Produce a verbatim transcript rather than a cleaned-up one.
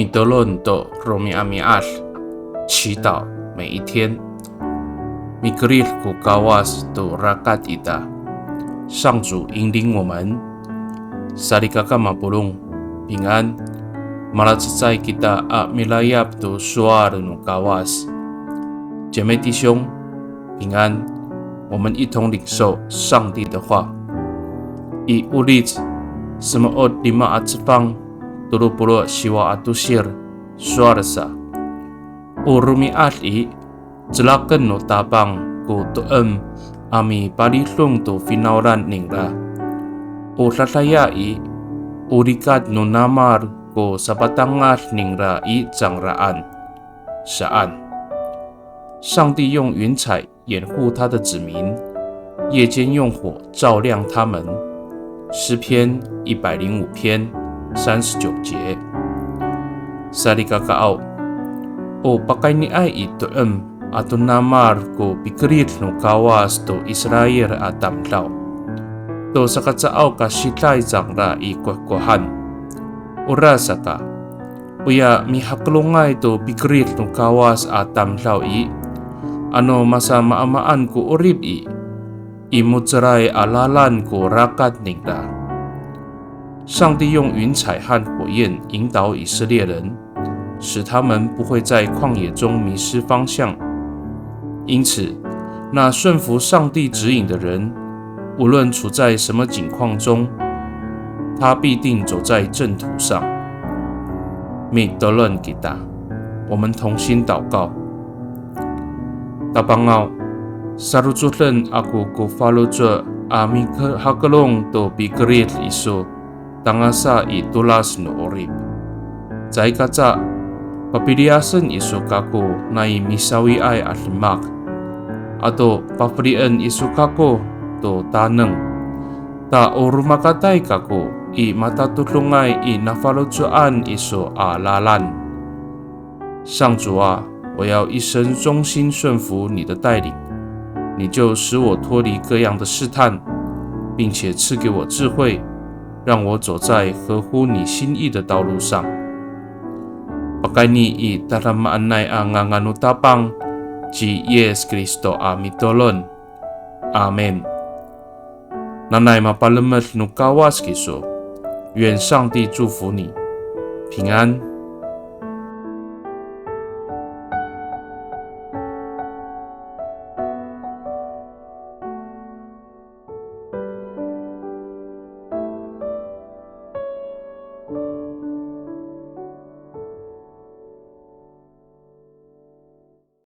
Mitolon to romi'ami'ad, 祈祷每一天。Mikerid ko Kawas to rakat ita, 上主引领我们。Salikaka mapolong, 平安。Malacecay kita a milayap to sowal no Kawas. 姐妹弟兄，平安。我们一同领受上帝的话。I Olic semo'ot lima a cefang, tolo polo' siwa a tosir, sowal sa. O romi'ad i, celaken no Tapang ko to'em a mipalidong to finawlan ningra. O dadaya i, o likat no namal ko sapatangad ningra i cangraan. Saan. 上帝用云彩掩护他的子民，夜间用火照亮他们。诗篇一百零五篇三十九节。Salikakaaw, o pakayniay i to'em ato namal ko pikerid no Kawas to Israil a tamdaw, to sakacaaw ka siday cangra i kohkohan. Orasaka, oya mihakelongay to pikerid no Kawas a tamdaw i, ano masamaamaan ko 'orip i, i mo^celay a lalan ko rakat ningra. 上帝用云彩和火焰引导以色列人，使他们不会在旷野中迷失方向。因此，那顺服上帝指引的人，无论处在什么境况中，他必定走在正途上。Mitolon kita, 我们同心祷告。Tapangaw, sarocoden ako ko faloco' a mihakelong to pikerid iso tangasa i tolas no 'orip. Caay kaca, papiliyasen iso kako nai misawiay a demak, ato pafelien iso kako to taneng, ta o romakatay kako i matatodongay i nafaloco'an iso a lalan. 上主啊，我要一生忠心顺服你的带领，你就使我脱离各样的试探，并且赐给我智慧，让我走在合乎你心意的道路上。Pakayni i tadamaanay a ngangan no Tapang, ci Yis Kristo a mitolon. Amin. Nanay mapalemed no Kawas kiso. 愿上帝祝福你，平安。